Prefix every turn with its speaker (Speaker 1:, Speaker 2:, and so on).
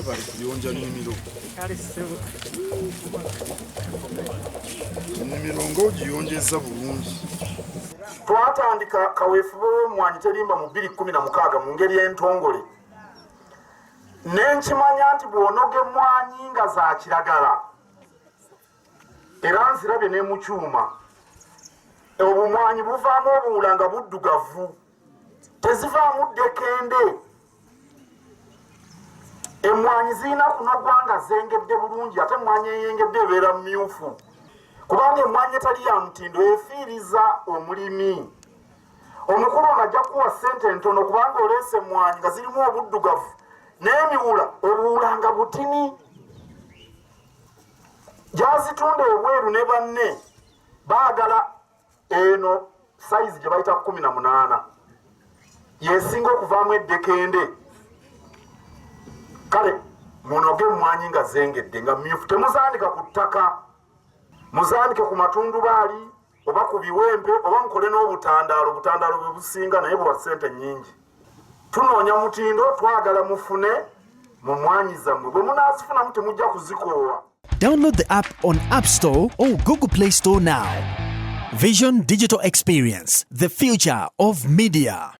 Speaker 1: Webale kuyonja nnimiro.
Speaker 2: Kale ssebo.
Speaker 1: Ennimiro ng'ogiyonjezza bulungi.
Speaker 3: Twatandika kaweefube w'emmwanyi terimba mu 2016 mu ngeri entongole, ne nkimanya nti bw'onoga emmwanyi nga za kiragala, era nzirabye ne mu kyuma, obumwanyi buvaamu obuwula nga buddugavu, tezivaamu ddekende. Emmwanyi zirina kunogwa nga zengedde bulungi, ate emmwanyi eyengedde ebeera mmyufu, kubanga emmwanyi etali ya mutindo efiiriza omulimi. Omukulu ono ajja kukuwa ssente ntono kubanga oleese emmwanyi nga zirimu obuddugavu n'emiwula, obuwula nga butini. Gyazitunda ebweru ne banne baagala eno sayizi gye bayita 18, yesinga okuvaamu eddekende. Kale munoge emmwanyi nga zengedde, nga myufu, temuzaanika ku ttaka, muzaanike ku matundubaali oba ku biwempe oba mukole n'obutandaalo. Obutandaalo bwe businga, naye buwa ssente nnyingi. Tunoonya mutindo, twagala mufune mu mmwanyi zammwe. Bwe munaazifunamu temujja kuzikoowa.
Speaker 4: Download the app on App Store or Google Play Store now. Vision Digital Experience, the future of media.